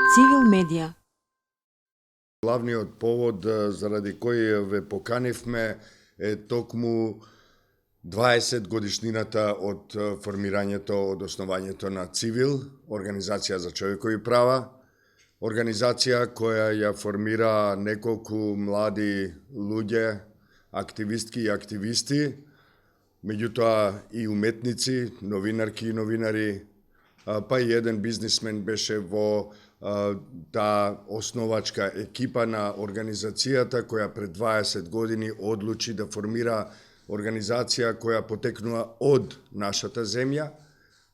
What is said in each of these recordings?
Цивил медија. Главниот повод заради кој ве поканивме е токму 20 годишнината од формирањето, од основањето на Цивил, Организација за човекови права, организација која ја формира неколку млади луѓе, активистки и активисти, меѓутоа и уметници, новинарки и новинари, па и еден бизнисмен беше во таа основачка екипа на организацијата која пред 20 години одлучи да формира организација која потекнува од нашата земја,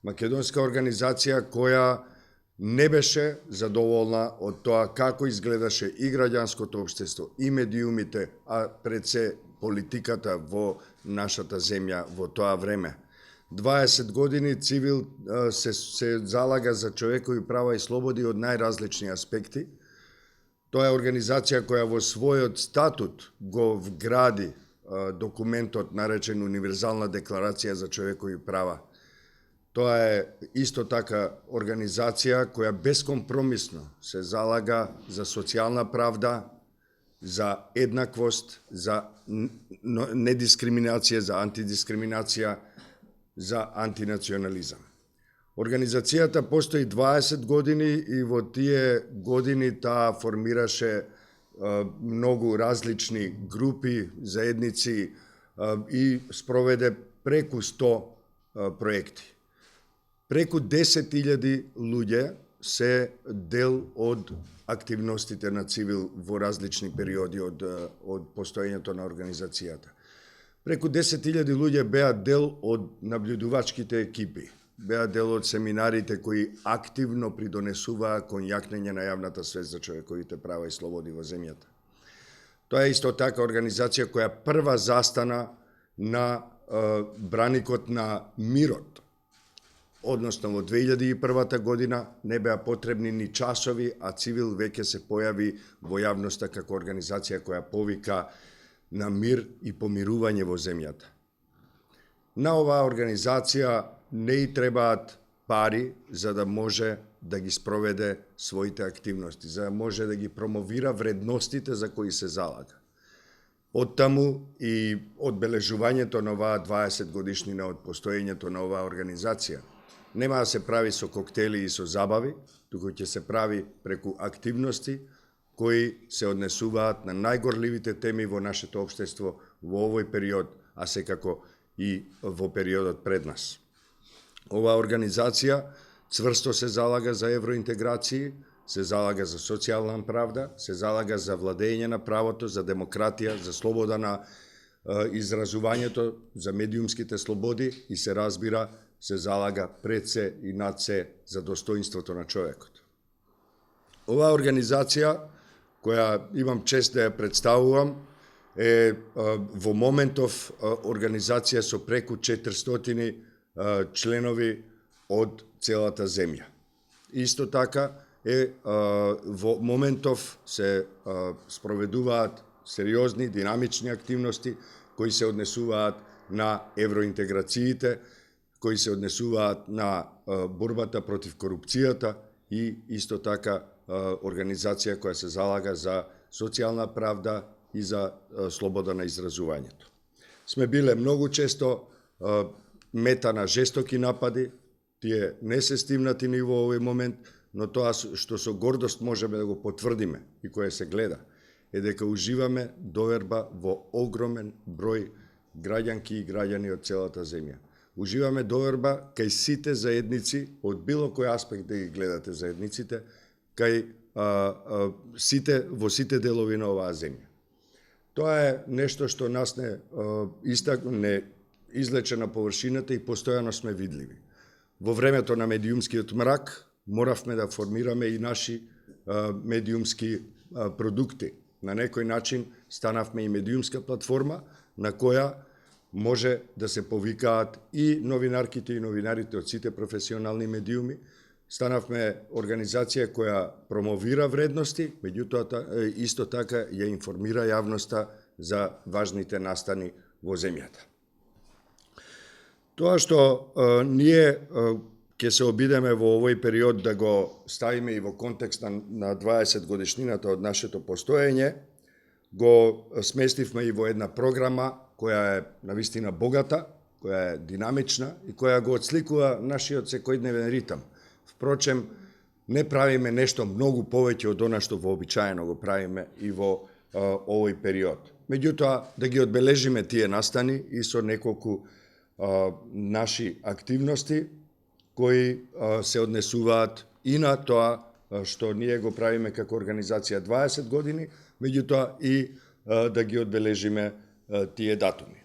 македонска организација која не беше задоволна од тоа како изгледаше и граѓанското општество, и медиумите, а пред се политиката во нашата земја во тоа време. 20 години Цивил се залага за човекови права и слободи од најразлични аспекти. Тоа е организација која во својот статут го вгради документот наречен Универзална декларација за човекови права. Тоа е исто така организација која бескомпромисно се залага за социјална правда, за еднаквост, за недискриминација, за антидискриминација, за антинационализам. Организацијата постои 20 години и во тие години таа формираше многу различни групи, заедници и спроведе преку 100 проекти. Преку 10.000 луѓе се дел од активностите на Цивил во различни периоди од постоењето на организацијата. Преку 10.000 луѓе беа дел од наблюдувачките екипи, беа дел од семинарите кои активно придонесуваа кон јакнење на јавната свест за човековите права и слободи во земјата. Тоа е исто така организација која прва застана на браникот на мирот. Односно, во 2001 година не беа потребни ни часови, а Цивил веќе се појави во јавноста како организација која повика на мир и помирување во земјата. На оваа организација не и требаат пари за да може да ги спроведе своите активности, за да може да ги промовира вредностите за кои се залага. Оттаму и одбележувањето на оваа 20 годишнина од постоењето на оваа организација нема да се прави со коктели и со забави, туку ќе се прави преку активности кои се однесуваат на најгорливите теми во нашето општество во овој период, а секако и во периодот пред нас. Оваа организација цврсто се залага за евроинтеграции, се залага за социјална правда, се залага за владење на правото, за демократија, за слобода на изразувањето, за медиумските слободи и се разбира, се залага пред се и над се за достоинството на човекот. Оваа организација, која имам чест да ја представувам, е во моментов организација со преку 400 членови од целата земја. Исто така во моментов се спроведуваат сериозни, динамични активности кои се однесуваат на евроинтеграциите, кои се однесуваат на борбата против корупцијата и исто така организација која се залага за социјална правда и за слобода на изразувањето. Сме биле многу често мета на жестоки напади, тие не се стимнати ни во овој момент, но тоа што со гордост можеме да го потврдиме и кое се гледа, е дека уживаме доверба во огромен број граѓанки и граѓани од целата земја. Уживаме доверба кај сите заедници, од било кој аспект да ги гледате заедниците, кај во сите делови на оваа земја. Тоа е нешто што нас не излече на површината и постојано сме видливи. Во времето на медиумскиот мрак моравме да формираме и наши медиумски продукти. На некој начин станавме и медиумска платформа на која може да се повикаат и новинарките и новинарите од сите професионални медиуми. Станавме организација која промовира вредности, меѓутоа исто така ја информира јавноста за важните настани во земјата. Тоа што ние ќе се обидеме во овој период да го ставиме и во контекст на 20 годишнината од нашето постоење, го сместивме и во една програма која е навистина богата, која е динамична и која го отсликува нашиот секојдневен ритам. Впрочем, не правиме нешто многу повеќе од она што вообичаено го правиме и во овој период. Меѓутоа, да ги одбележиме тие настани и со неколку наши активности кои се однесуваат и на тоа што ние го правиме како организација 20 години, меѓутоа и да ги одбележиме тие датуми.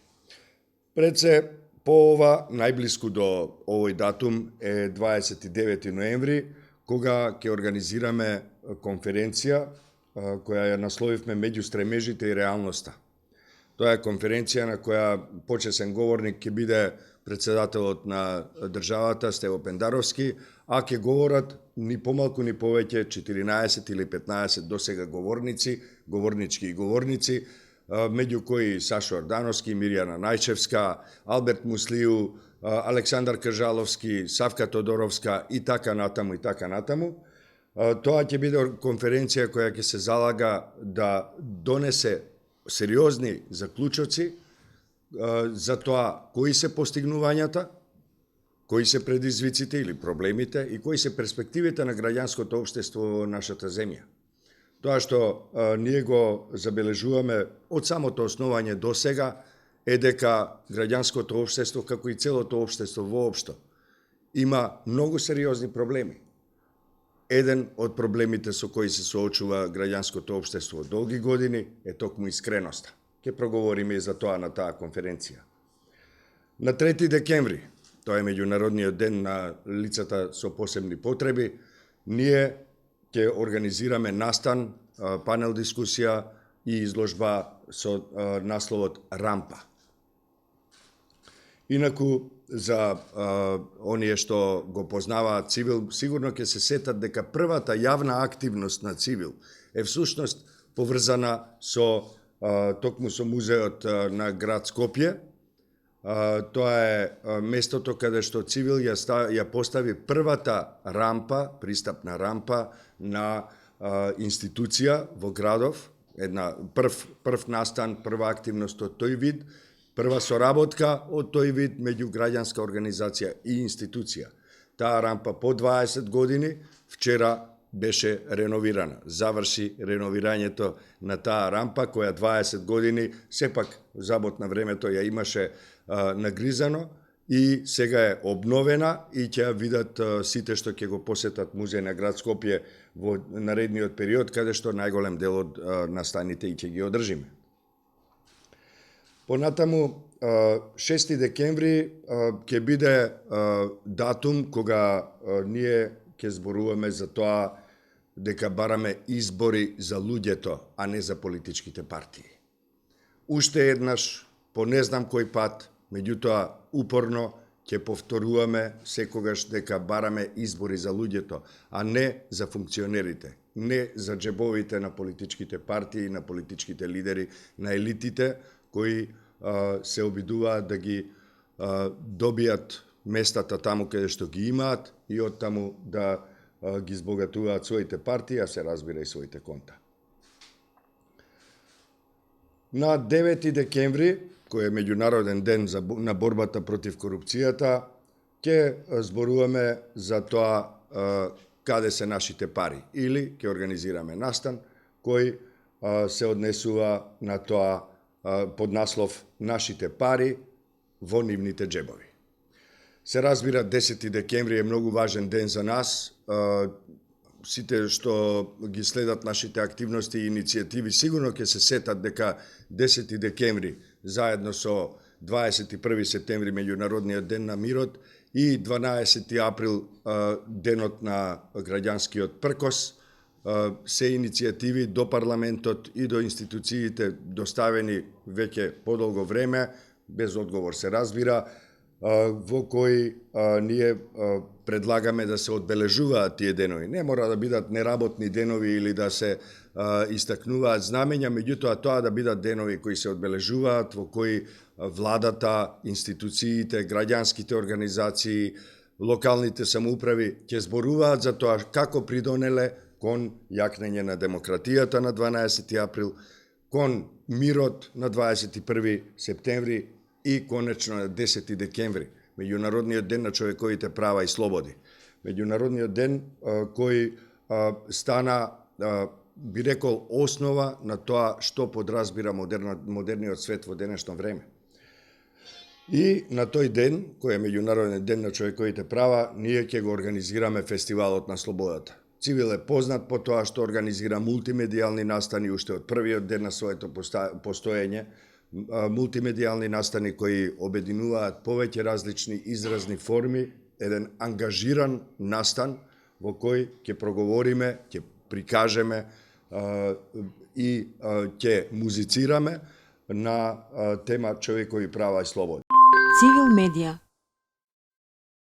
Пред се, по ова, најблиску до овој датум е 29 ноември, кога ќе организираме конференција која ја насловивме Меѓу стремежите и реалноста. Тоа е конференција на која почесен говорник ќе биде председателот на државата Стево Пендаровски, а ќе говорат ни помалку ни повеќе 14 или 15 досега говорнички и говорници, меѓу кои Сашо Ордановски, Мирјана Најчевска, Алберт Муслију, Александар Кажаловски, Савка Тодоровска и така натаму. Тоа ќе биде конференција која ќе се залага да донесе сериозни заклучоци за тоа кои се постигнувањата, кои се предизвиците или проблемите и кои се перспективите на граѓанското општество во нашата земја. Тоа што ние го забележуваме од самото основање до сега е дека граѓанското општество, како и целото општество воопшто, има многу сериозни проблеми. Еден од проблемите со кои се соочува граѓанското општество долги години е токму искреноста. Ќе проговориме и за тоа на таа конференција. На 3 декември, тоа е меѓународниот ден на лицата со посебни потреби, ние ќе организираме настан, панел дискусија и изложба со насловот Рампа. Инаку, за оние што го познаваат Цивил, сигурно ќе се сетат дека првата јавна активност на Цивил е всушност поврзана со токму со музеот на град Скопје. Тоа е местото каде што Цивил ја постави првата рампа, пристапна рампа на институција во градов, една прв настан, прва активност од тој вид, прва соработка од тој вид меѓу граѓанска организација и институција. Таа рампа по 20 години вчера беше реновирана. Заврши реновирањето на таа рампа, која 20 години сепак забот на времето ја имаше нагризано и сега е обновена и ќе ја видат сите што ќе го посетат музеј на град Скопје во наредниот период, каде што најголем дел од настаните и ќе ги одржиме. Понатаму, 6 декември ќе биде датум кога ние ќе зборуваме за тоа дека бараме избори за луѓето, а не за политичките партии. Уште еднаш, по не знам кој пат, меѓутоа упорно ќе повторуваме секогаш дека бараме избори за луѓето, а не за функционерите, не за джебовите на политичките партии, на политичките лидери, на елитите, кои се обидуваат да ги добијат местата таму каде што ги имаат и оттаму да ги збогатуваат своите партии, а се разбира и своите конта. На 9 декември, кој е меѓународен ден на борбата против корупцијата, ќе зборуваме за тоа каде се нашите пари или ќе организираме настан кој се однесува на тоа под наслов Нашите пари во нивните джебови. Се разбира, 10 декември е многу важен ден за нас. Сите што ги следат нашите активности и иницијативи сигурно ќе се сетат дека 10 декември заедно со 21 септември меѓународниот ден на мирот и 12 април денот на граѓанскиот пркос се иницијативи до парламентот и до институциите доставени веќе подолго време, без одговор се разбира, во кои ние предлагаме да се одбележуваат тие денови. Не мора да бидат неработни денови или да се истакнуваат знамења, меѓутоа тоа да бидат денови кои се одбележуваат, во кои владата, институциите, граѓанските организации локалните самоуправи ќе зборуваат за тоа како придонеле кон јакнење на демократијата на 12 април, кон мирот на 21 септември и конечно на 10 декември, Меѓународниот ден на човековите права и слободи. Меѓународниот ден кој стана, би рекол, основа на тоа што подразбира модерниот свет во денешно време. И на тој ден, кој е Меѓународен ден на човековите права, ние ќе го организираме Фестивалот на слободата. Цивил е познат по тоа што организира мултимедијални настани уште од првиот ден на своето постоење, мултимедијални настани кои обединуваат повеќе различни изразни форми, еден ангажиран настан во кој ќе проговориме, ќе прикажеме и ќе музицираме на тема човекови права и слободи. Цивил медија